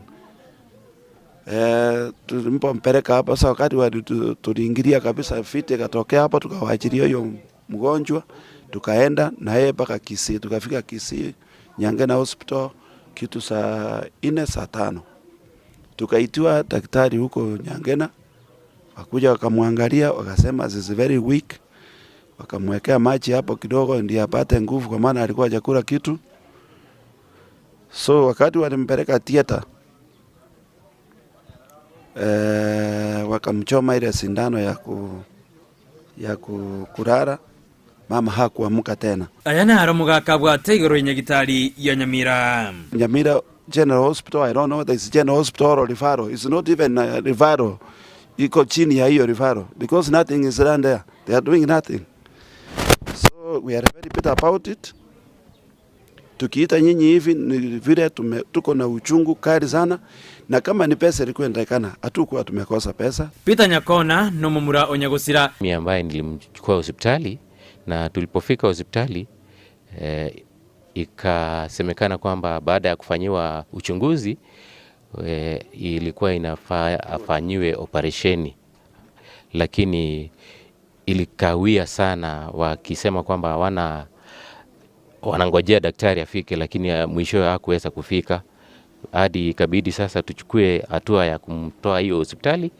W: Eh, tulipompeleka hapo sasa, wakati tuliingilia kabisa vita ikatokea hapo, tukawachilia huyo mgonjwa, tukaenda na yeye mpaka Kisii, tukafika Kisii Nyangena Hospital kitu saa 4 saa 5, tukaitiwa daktari huko Nyangena, wakuja wakamwangalia, wakasema is very weak, wakamwekea maji hapo kidogo ndiye apate nguvu, kwa maana alikuwa hajakula kitu. So wakati walimpeleka theater wakamchoma ile sindano ya kurara, mama hakuamka tena.
D: Aya naro mugaka bwate igoro nyagitari ya Nyamira.
W: Nyamira General Hospital, I don't know whether it's General Hospital or referral. It's not even a referral. Iko chini ya hiyo referral because nothing is done there. They are doing nothing. So we are very bitter about it. Tukiita nyinyi hivi ni vile tuko na uchungu kali sana, na kama ni pesa ilikuwa inatakikana, hatukuwa tumekosa pesa.
D: Peter Nyakona no mumura onyagosira.
C: Mimi ambaye nilimchukua hospitali, na tulipofika hospitali ikasemekana kwamba baada ya kufanyiwa uchunguzi ilikuwa inafaa afanyiwe operesheni, lakini ilikawia sana, wakisema kwamba wanangojea daktari afike, lakini mwishowe hakuweza kufika, hadi ikabidi sasa tuchukue hatua ya kumtoa hiyo hospitali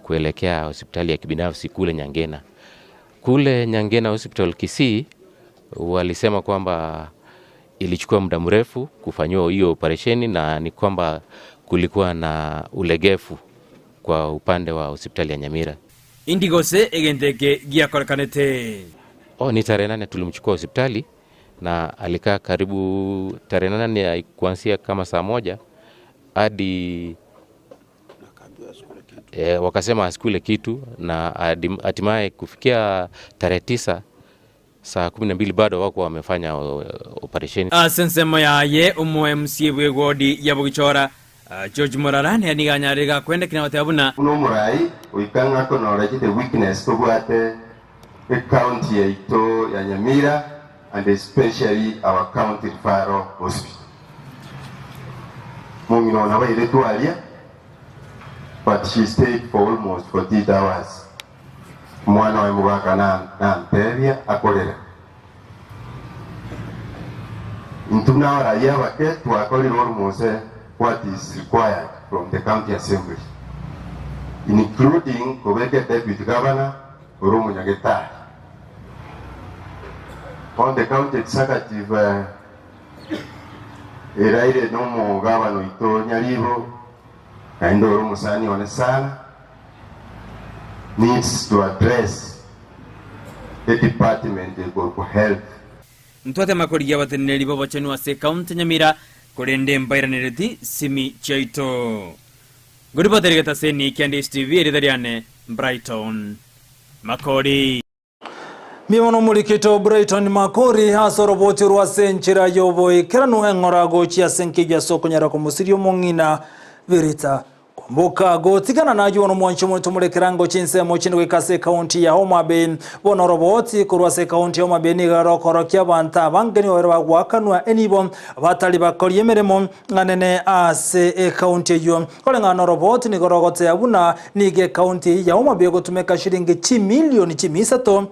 C: kuelekea hospitali ya kibinafsi kule Nyangena. Kule Nyangena Hospital Kisii walisema kwamba ilichukua muda mrefu kufanyiwa hiyo operesheni, na ni kwamba kulikuwa na ulegefu kwa upande wa hospitali ya Nyamira.
D: Indigose egenteke giakorekanete.
C: Ni tarehe 8 tulimchukua hospitali, na alikaa karibu tarehe 8 kuanzia kama saa 1 hadi wakasema asikule kitu, na hatimaye kufikia tarehe 9 saa 12 bado wako wamefanya operation.
D: Asensemo yaye umu MC bwegodi ya Bugichora, George Morara ne aniganyarega kwenda kina watabuna.
E: Uno murai uikanga konoreje the weakness tobwate e county yaito ya Nyamira and especially our county referral hospital. Mungino na waire tualia, but she stayed for almost 48 hours. Mwana wa mugaka na ntebia akorera. Ntuna wa raia wake twakorire almost what is required from the county assembly, including kubeke deputy governor Urumu Nyagetari. On the county executive, eraire no mugabano ito Nyaribo naendo Urumu sani one sana needs to address the department of health.
D: Ntwate makori ya bateneri b'obochenu ase county Nyamira korende mbairanereti simi chaito. Guriboterigeta seni Candice TV eritariane Brighton Makori.
A: Mimono mulikito Brighton Makori asoroboti rwa senchera yoboy keranu eng'ora gochia senkejwa sokonyara kumusirio mong'ina Verita Mbuka gotigana nayo ono mwancho muntu mulekerango chinsemo chindi gwikase county ya Homa Bay bono roboti kurwa se county ya Homa Bay niga rokorokia abantu abangeni wabere bagwakanwa enibo batali bakorie emeremo ng'anene ase e county eyo koreng'ana roboti nigo rogotea buna nige county ya Homa Bay gotumeka shilingi chimilioni chimisato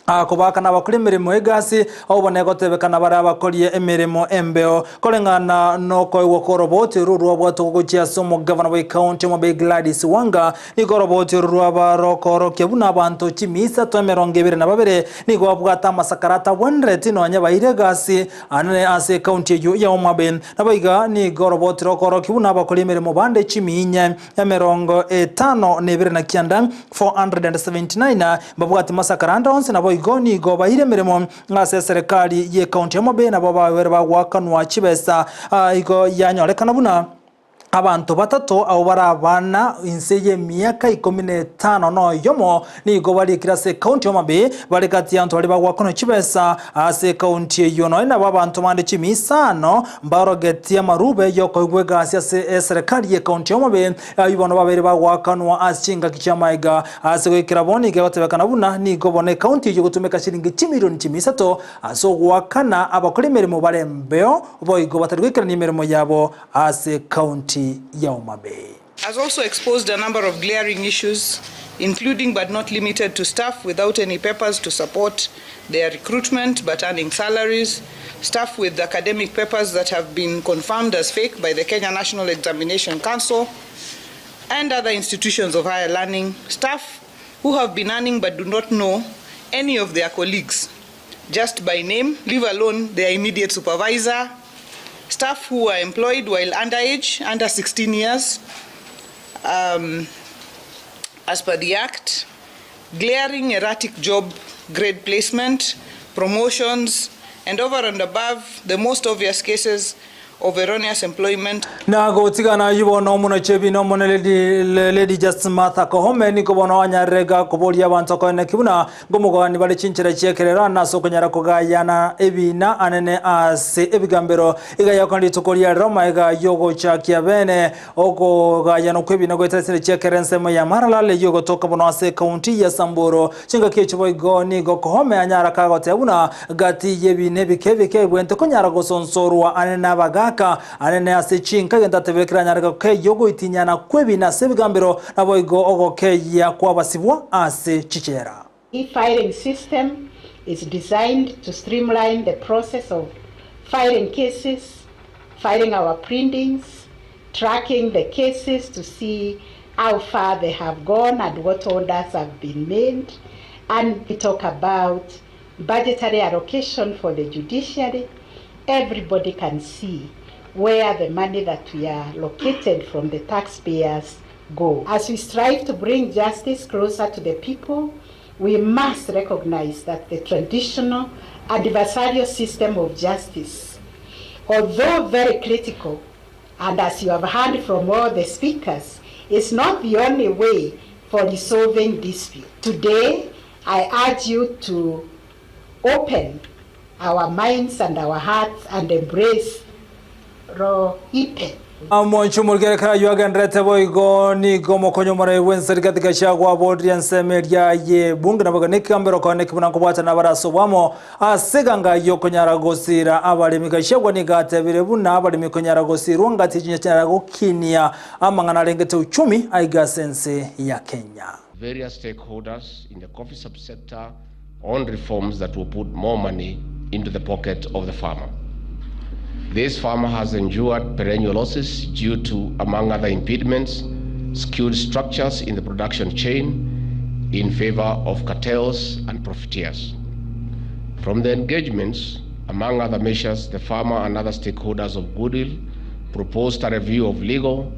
A: akobakana bakora emirimo egasi obone gotebekana baria bakorie emirimo embeo koreng'ana nokoigwa kwa roboti oru rwabwate gogochia ase omogavana bwa ekaunti Homa Bay Gladys Wanga nigo roboti oru rwabarokorokia buna abanto chimisato emerongo ebere na babere nigo babwate amasakarata 100 nonya baire egasi anene ase ekaunti eywo ya Homa Bay nabo iga nigo roboti rokorokia buna abakora emirimo bande chiminya emerongo etano na ebere na kianda 479 babwate masakaranda onsi nabo igo nigo baire emirimo ase serikali ye county ya Homa Bay nabo babere bagwakanwa chibesa igo yanyorekana buna abantu batatu abo bari abana inse y'emiaka 15 noyomo nigo barikire ase county ya Homa Bay bari kati y'abantu bari bagwakanwa chibesa ase county eyo nonya nabo abantu bande chimisano mbarogetie amarube yokoigwa egasi ase serikali ye county ya Homa Bay aywo bono babere bagwakanwa ase chingaki chiamaiga ase goikera bono nigo egotebekana buna nigo bono ecounty eyo gotumeka shilingi chimilioni chimisato ase ogwakana abakora emeremo bare mbeo boigo batari goikerania emeremo yabo ase county ya Homa Bay.
F: Has also exposed a number of glaring issues, including but not limited to staff without any papers to support their recruitment but earning salaries, staff with academic papers that have been confirmed as fake by the Kenya National Examination Council and other institutions of higher learning, staff who have been earning but do not know any of their colleagues just by name, leave alone their immediate supervisor, staff who are employed while underage, under 16 years, as per the Act, glaring erratic job grade placement, promotions, and over and above the most obvious cases of erroneous employment.
A: Na gotigana yubono omuno chebino omono Lady Justice Martha Koome niko bono anyarega koboria abantu koene kibuna ngomugani bale chinchera chiekerera na sokonyara kogayana ebina anene ase ebigambero iga yakondi tukoria Roma iga yogochakia bene okogayana kwebina goetasire chiekerera nsemo ya Maralal yogotoka bono ase county ya Samburu chinga kicho boigo nigo Koome anyara kagotebuna gati yebine bikebike bwente konyara gosonsorwa anene abaga anene ase chinka genda tebekera nyarga ke yogo itinyana kwebina sebigambiro naboigo ogokeya kwabasibwa ase chichera.
H: E-filing system is designed to streamline the process of filing cases, filing our printings, tracking the cases to see how far they have gone and what orders have been made. And we talk about budgetary allocation for the judiciary. Everybody can see where the money that we are allocated from the taxpayers go. As we strive to bring justice closer to the people, we must recognize that the traditional adversarial system of justice, although very critical, and as you have heard from all the speakers, is not the only way for resolving dispute. Today, I urge you to open our minds and our hearts and embrace Roipe.
A: Amonchu mulgerekara yuagendrete boigo nigo mokonyo mara wense katika chagwa bodri ansemeria ye bunge na bagane kambero kone kibuna kubwata na baraso bwamo aseganga yokonyara gosira abalimi gashagwa nigatebire buna abalimi konyara gosirwa ngati chinyara gokinia amangana lengete uchumi aigasense ya Kenya.
I: Various stakeholders in the coffee subsector on reforms that will put more money into the pocket of the farmer. This farmer has endured perennial losses due to, among other impediments, skewed structures in the production chain in favor of cartels and profiteers. From the engagements, among other measures, the farmer and other stakeholders of goodwill proposed a review of legal,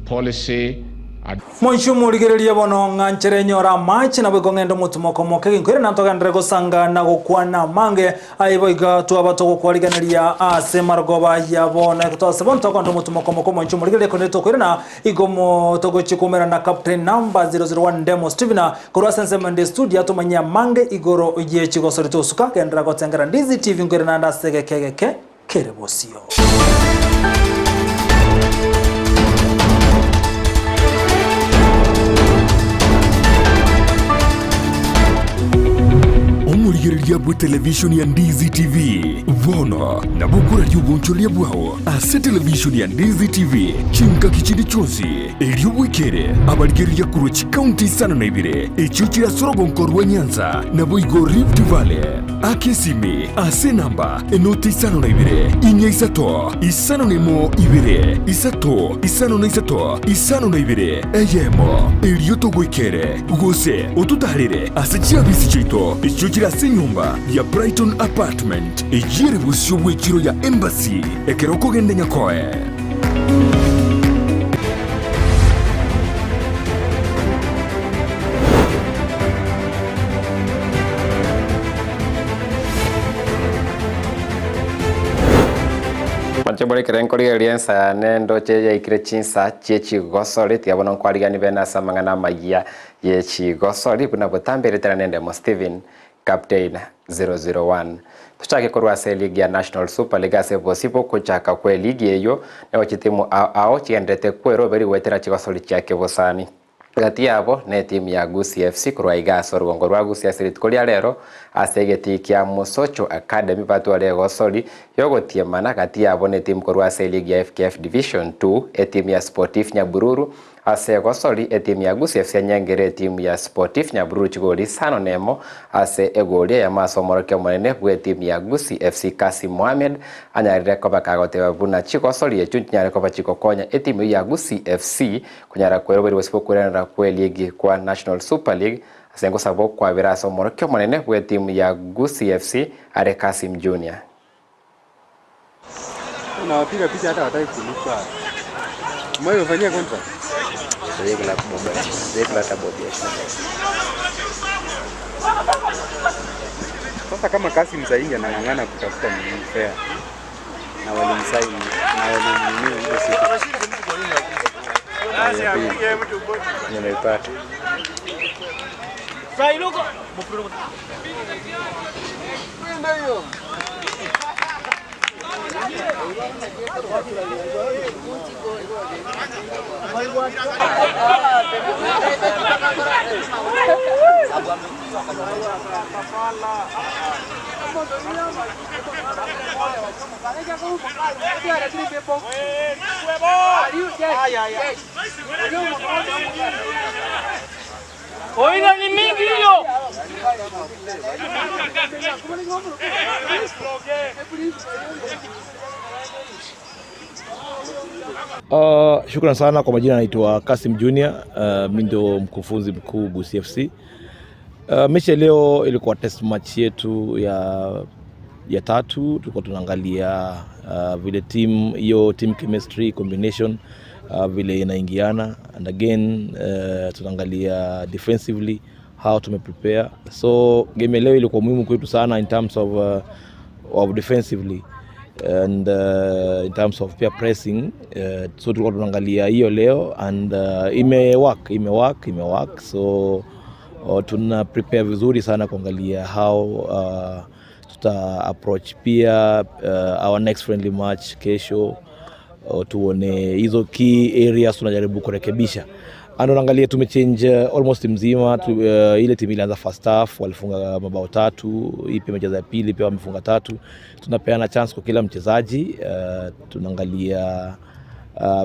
I: policy,
A: Monshumu ligereria bono ng'anchere nyora machi na bwego ng'endo mutumoko moke ginkwere na ntogandre gosanga na gokwana mange aibo iga twaba togokwariganeria ase marogoba ya bono twase bonto kondo mutumoko moko monshumu ligereria kondo tokwere na igomo togochikumera na captain number 001 Demo Stevena korwa sense mende studio tumanya mange igoro ye chigosori tosuka kendra gotengera Ndizi TV nkwere na ndasege kegeke kerebosio.
X: Omurigereria bwe television ya Ndizi TV bono nabukura ry'ubunchoria bwao ase television ya Ndizi TV chinka kichindi chonsi eryobwekere abarigereria kurwa chikaunti 52 ekyo kirasorogonko rwa Nyanza nabo igo Rift Valley akesimi ase namba enoti 52 inya isato isano nemo ibere isato isano na isato isano na ibere eyemo eryo togwekere gose otutarire ase chiabisi chiito ekyo kirase nyumba ya Brighton Apartment ejire busyo bw'ekiro ya Embassy ekero kogenda nyakoe.
G: Manchobore kerenkorigereria ensa nendoche yaikire chinsa chiechigosori tiga nkwarigani bene ase amang'ana amaya yechigosori buna botamberetera nende mo Steven Captain 001 tuchake korwa ase ligi ya National Super League ase bosibo kuchaka kwe ligi eyo neo chitimu ao chigendete kwero beri gwetera chigosori chiake bosani gati yabo ne timu ya Gusii FC korwa iga orugongo rwa Gusii ase rituko ria rero ase egeti kia Mosocho Academy batware gosori yogotiemana gati yabo ne timu korwa ase ligi ya FKF Division 2 etimu ya Sportif Nyabururu Ase egosori, etimu ya Gusii FC yanyengire etimu ya Sportif Nyabururu chigori isano na emo ase egori eyemo ase omorokia omonene bw'etimu ya Gusii FC Kassim Mohamed anyarire koba kagoteba buna chigosori echio nchinyare koba chigokonya etimu eyio ya Gusii FC konyara kweroberia gose gokweranera kw'eligi kwa National Super League ase ngosaba okwabera ase omorokia omonene bw'etimu ya Gusii FC are Kassim Junior.
J: Unawapiga picha hata wataki kulipa. Umewahi contract? Sasa kama Kasim Zaingi anang'ang'ana kutafuta nini fair na walimsaini na walimnini hiyo siku ya pili nimeipata.
K: Oiga ni mingi hiyo.
L: Shukran sana kwa majina, naitwa Kasim Junior. Mi ndio mkufunzi mkuu Gusii FC. Mechi ya leo ilikuwa test match yetu ya tatu. Tulikuwa tunaangalia vile team hiyo team chemistry combination vile inaingiana and again tunaangalia defensively how tumeprepare. So game ya leo ilikuwa muhimu kwetu sana in terms of defensively and in terms of pia pressing, so tulikuwa tunaangalia hiyo leo and imework imework imework, so tuna prepare vizuri sana kuangalia how tuta approach pia our next friendly match kesho, tuone hizo key areas tunajaribu kurekebisha and unaangalia tumechange almost mzima ile timu ilianza first half walifunga mabao 3, hii pia imecheza ya pili pia wamefunga 3. Tunapeana chance kwa kila mchezaji, tunaangalia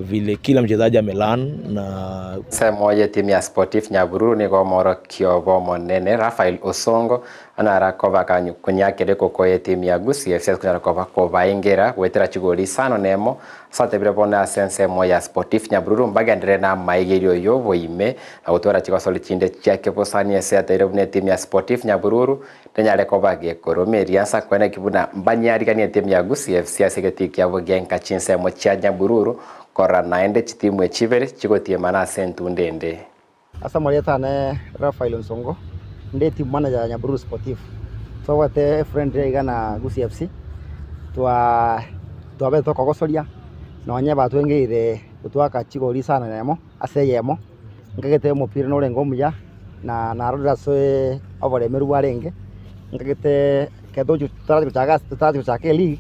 L: vile kila mchezaji amelearn na
G: Semo ye timu ya Sportif Nyabururu nigo omorokio bw'omonene Rafael Osongo anara koba kunyakere koko ye timu ya Gusii FC kunyara koba kobaingera gwetera chigori isano nemo ase bona ase ensemo ya Sportif Nyabururu mbagendere na maigerio yoboime na gotwara chigosori chinde chiake bosani ase ateire buna etimu ya Sportif Nyabururu tenyare koba gekoromeria asa kwene kibuna mbanyariganie etimu ya Gusii FC ase egetii kiabo gienka chinsemo chia Nyabururu kora naende chitimu echibere chigotiemana ase entunde ende.
O: Asa marietane Rafael Onsongo ndi team manager ya Nyabururu Sportif. Twagwate friend igana Gusii FC twa twabe tokogosoria nonye batwengeire gutwaka chigori sana nemo ase yemo nkagete omopira norenge omuya na narorera ase oboremeru bwarenge nkagete kethochu tutarathiĩ gũchaka eleague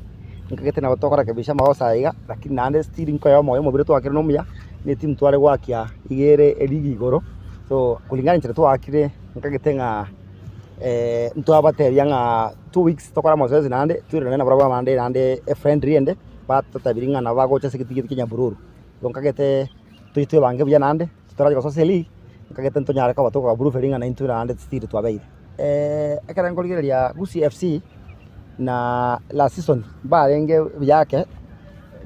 O: nkagete nabo tũkorekebisha magosa iga lakini naende still nkoya omoyo omobere twakire na omuya ni timu tware gwakia igere eligi igoro so kulingana nchera twakire nkagete ng'a ntwabateria ng'a 2 weeks tokora mazoezi naende twirane nabo bamande naende a friendly ende batotabiri ng'a nabo bagocha ase egetigeti kia Nyabururu igo nkagete toitwebange buya naende totarachi gosoa league nkagete ntonyare koba tokobaprove ng'a naintwe naende still twabeire. Ekero nkorigereria Gusii FC na last season barenge yake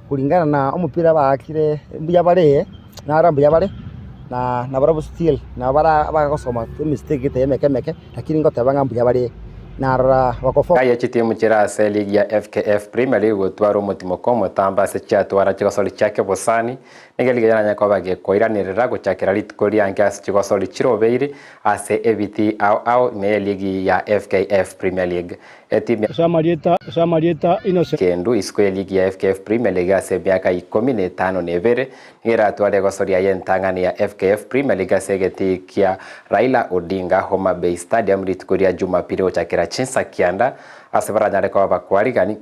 O: kulingana na omopira baakire mbuya bare naro mbuya bare na nabarabwo still nabo bara bagosoma emistake gete emeke emeke lakini ngoteba ng'a mbuya bare narora bakofo
G: Kaya chitimu chira ase ligi ya FKF Premier League gotwara omotimo kwa omotamba ase chiatwara chigosori chiake bosani niga liga yaranya koba gekoiranерera gochakera rituko riange ase chigosori chirobeire ase ebiti ao ao ime ligi ya FKF Premier League etimu
Y: Samarieta Innocent
G: kendu isiko ya ligi ya FKF Premier League ase emiaka 12 nigeratware gosoria yentang'ani ya FKF Premier League ase egeti kia Raila Odinga Homa Bay Stadium rituko ria Jumapili gochakera chinsa kianda ase baranyare koba bakwarigani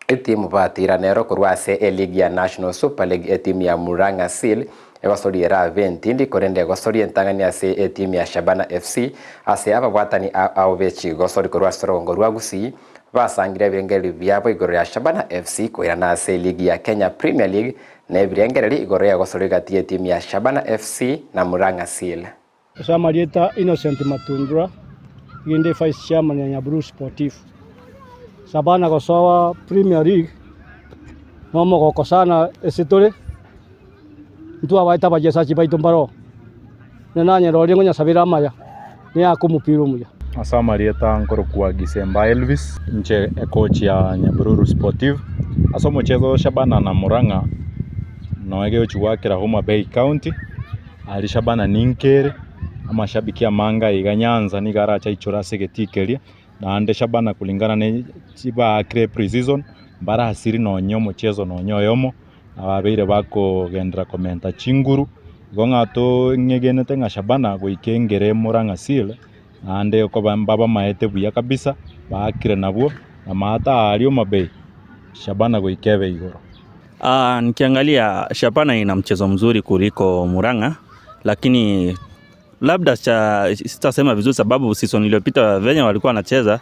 G: etimu batira nero korwa ase eligi ya National Super League etimu ya Murang'a Seal Egosori erabe entindi korende egosori entang'ani ase etimu ya Shabana FC ase ababwatani ao be chigosori korwa ase orogongo rwa Gusii basangire ebirengererio biabo igoro ya Shabana FC koirana ase eligi ya Kenya Premier League na ebirengererio igoro y'egosori gati y'etimu ya Shabana FC na Murang'a Seal.
Y: Ase amarieta Innocent Matundura, nigo inde vice chairman ya Nyabururu Sportif. Shabana gosoa Premier League nomogoko sana ase tore, ntwabaete abachesachi baito mbaroo, buna nanyerorire ngonyasabera amaya, niake omopira omuya.
J: Ase amarieta nkorokwa Gisemba Elvis, inche ecoach ya Nyabururu Sportive. Ase omochezo o Shabana na Murang'a noe gegochi goakera Homa Bay County, aria Shabana ninkere, amashabiki amange aiga Nyanza nigo arache aichore ase egetii keria, naende Shabana kulingana ne chibaakire pre-season, mbarasiri nonye omochezo nonye oyomo, ababeire bakogenderera komenta chinguru, igo ng'a tong'egenete ng'a Shabana goika engere Murang'a Seal, naende okoba mbabamaete buya kabisa, baakire nabwo, amato aaria Homa Bay, Shabana goika ebe igoro.
M: Nikiangalia Shabana ina mchezo mzuri kuliko Murang'a, lakini labda cha, sitasema vizuri sababu season iliyopita venye walikuwa wanacheza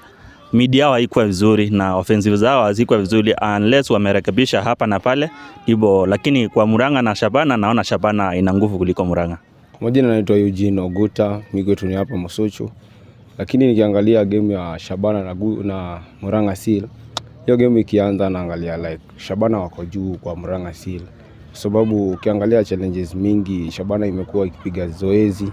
M: mid yao haikuwa vizuri na offensive zao hazikuwa vizuri unless wamerekebisha hapa na pale hivyo, lakini kwa Murang'a na Shabana naona Shabana ina nguvu kuliko Murang'a.
N: Kwa majina naitwa Eugene Oguta, mi kwetu ni hapa Mosocho, lakini nikiangalia game ya Shabana na, na Murang'a Seal, hiyo game ikianza naangalia like Shabana wako juu kwa Murang'a Seal, kwa sababu ukiangalia challenges mingi Shabana imekuwa ikipiga zoezi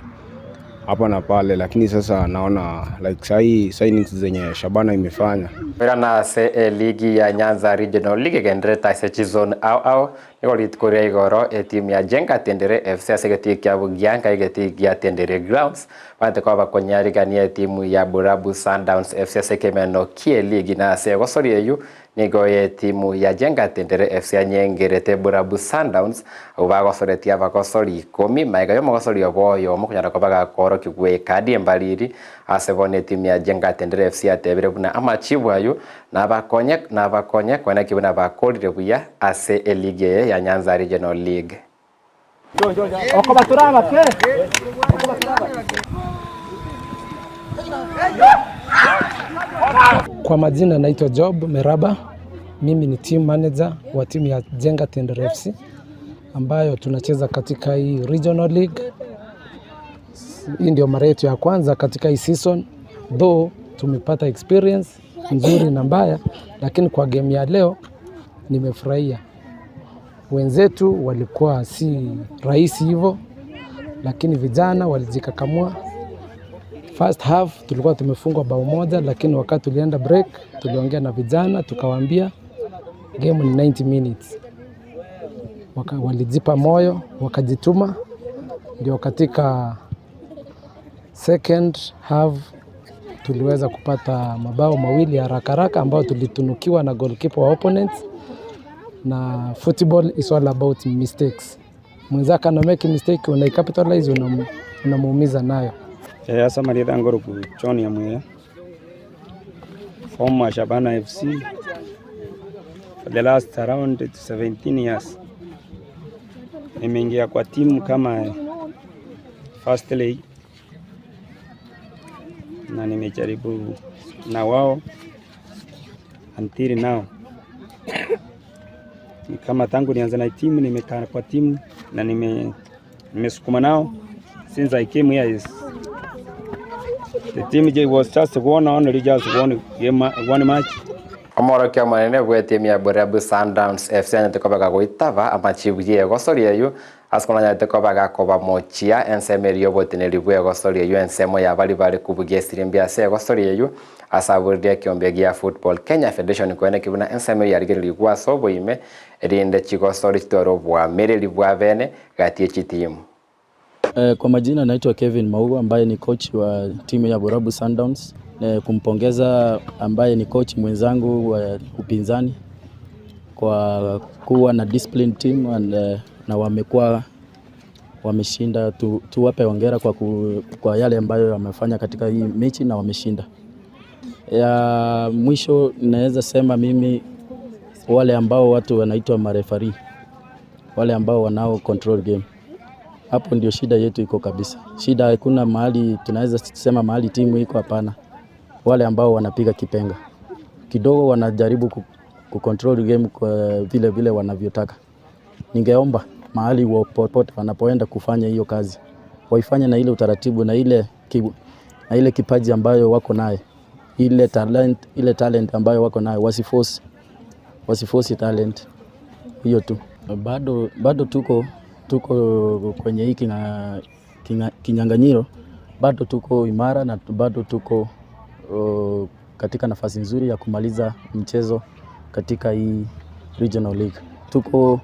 N: hapa na pale, lakini sasa naona like sahi signings zenye Shabana imefanya
G: Koirana ase eligi ya Nyanza Regional League egendererete ase chizone ao ao nigo rituko ria igoro etimu ya Jenga Tendere FC ase egetii kia Bugianka egetii gia Tendere Grounds bante koba bakonyarigania etimu ya Borabu Sundowns FC ase ekemeno kie eligi na ase egosori eywo nigo etimu ya Jenga Tendere FC yanyengerete Borabu Sundowns abwo bagosoretie abagosori ikomi maega ya omogosori obo oyomo konyara koba gakoorokigwa ekadi embariri ase bono etimu ya Jenga Tendere FC yatebire buna amachibu aywo nabakonye nabakonye koeneki buna bakorire buya ase eligi eye ya Nyanza Regional League.
P: Kwa majina naitwa Job Meraba, mimi ni team manager wa timu ya Jenga Tendere FC ambayo tunacheza katika hii regional league. Hii ndio mara yetu ya kwanza katika hii season, though tumepata experience nzuri na mbaya, lakini kwa game ya leo nimefurahia. Wenzetu walikuwa si rahisi hivyo, lakini vijana walijikakamua. First half tulikuwa tumefungwa bao moja, lakini wakati tulienda break tuliongea na vijana tukawaambia game ni 90 minutes. Walijipa moyo wakajituma, ndio katika second half tuliweza kupata mabao mawili ya haraka haraka ambayo tulitunukiwa na goalkeeper wa opponents. Na football is all about mistakes. Mwenzako ana make mistake, unaicapitalize, unamuumiza nayo.
Q: Asa Marietha Ngoroku John Nyamweya, former Shabana FC for the last around 17 years. Nimeingia kwa timu kama first league na nimejaribu na wao until now. Ni kama tangu nianze na timu nimekaa kwa timu na nimesukuma nao since I came here is the team was just won only just one game, one match.
G: Omorokia omonene bwa etimu ya Borabu Sundowns FC anyarete koba gagoitaba amachibu ya egosori eywo ase konanyarete koba gakobamochia ensemo eria oboteneri bwa egosori eywo ensemo ya bari bare kubugia esirimbi ase egosori eywo ase aboririe ekiombe gia Football Kenya Federation koeneki buna ensemo eywo yarigereria ase oboime erinde chigosori chitware obwamereri bwa bene gati echitimu.
R: Kwa majina naitwa Kevin Maugo ambaye ni coach wa timu ya Borabu Sundowns. Kumpongeza ambaye ni coach mwenzangu wa upinzani kwa kuwa na disciplined team and, na wamekuwa wameshinda. Tuwape hongera kwa yale ambayo wamefanya katika hii mechi na wameshinda. Ya mwisho naweza sema mimi wale ambao watu wanaitwa marefari, wale ambao wanao control game. Hapo ndio shida yetu iko kabisa. Shida hakuna mahali tunaweza sema mahali timu iko, hapana. Wale ambao wanapiga kipenga kidogo wanajaribu kucontrol game kwa vile vile wanavyotaka. Ningeomba mahali popote wanapoenda kufanya hiyo kazi waifanye na ile utaratibu na ile, na ile kipaji ambayo wako naye, ile talent ambayo wako nayo, wasiforce talent hiyo tu. Bado tuko kwenye hii kinyang'anyiro, bado tuko imara na bado tuko katika nafasi nzuri ya kumaliza mchezo katika hii regional league. Tuko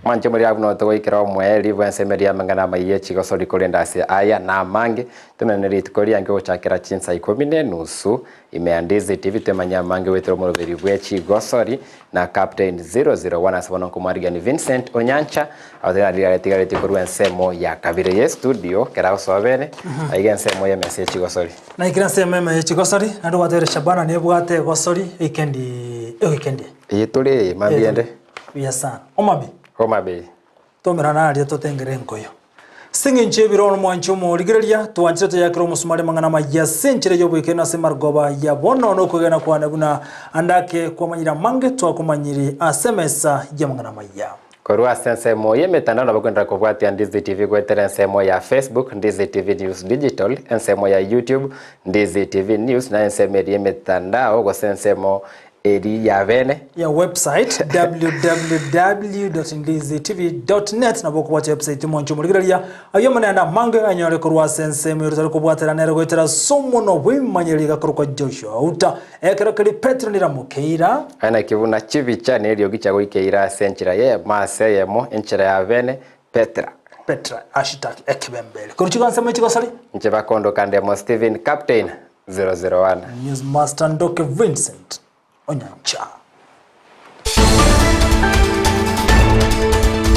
G: Mwanche muri abu no togoikera omweri bwensemeria amang'ana amaiya chigosori korenda ase aya na amange tomenene rituko riange gochakera chinsa ikumi na enusu ime ya Ndizi TV twemanya amange gwetera omoroberi bwe chigosori na Captain 001 ase bono nkomwarigani Vincent Onyancha agotenena riria retigareti korwa ensemo ya kabere ye studio kera gosoa aiga ensemo ya emesa ya chigosori.
A: Naikire ensemo ime ye chigosori naende gwateire Shabana nebwate egosori eikendi ewikendi eye.
G: Eye tore eye mambia ende.
A: Buya sana. Homa-Bay.
G: Homa Bay.
A: Tomerana aria totengere enkoyo. Ase engencho y'ebiro omwanchi omorigereria, twanchire toyakere omosumari amang'ana amaya ase enchera y'oboikeranu ase marogoba ya bono na okwegena kwane buna ande ake kwamanyire amange twakomanyiri ase emesa y'amang'ana amaya.
G: Korwa ase ensemo y'emetandao nabo okwenderera kobwatia Ndizi TV goetera ensemo ya Facebook, Ndizi TV News Digital, ensemo ya YouTube, Ndizi TV News, na ensemo eria y'emetandao gose ensemo Eri ya bene.
A: Ya website www.ndizitv.net nabo okobwatia website omonche omorigereria ayio amanene amange anyore korwa ase ensemo ero tari kobwatera nere goetera ase omonwa bw'emanyereri gakorokwa Joshua Outa ekero keria Petero niramokeira.
G: Aye naki buna chibicha na eriogi chiagoikeire ase enchera y'eyemo ase eyemo, enchera ya bene, Petra.
A: Petra hashtag ekebemberi. Korwa chigo ensemo echigosori.
G: Inche bakondoka ndemo Stephen Captain 001.
A: Newsmaster Ndoke Vincent Onyancha.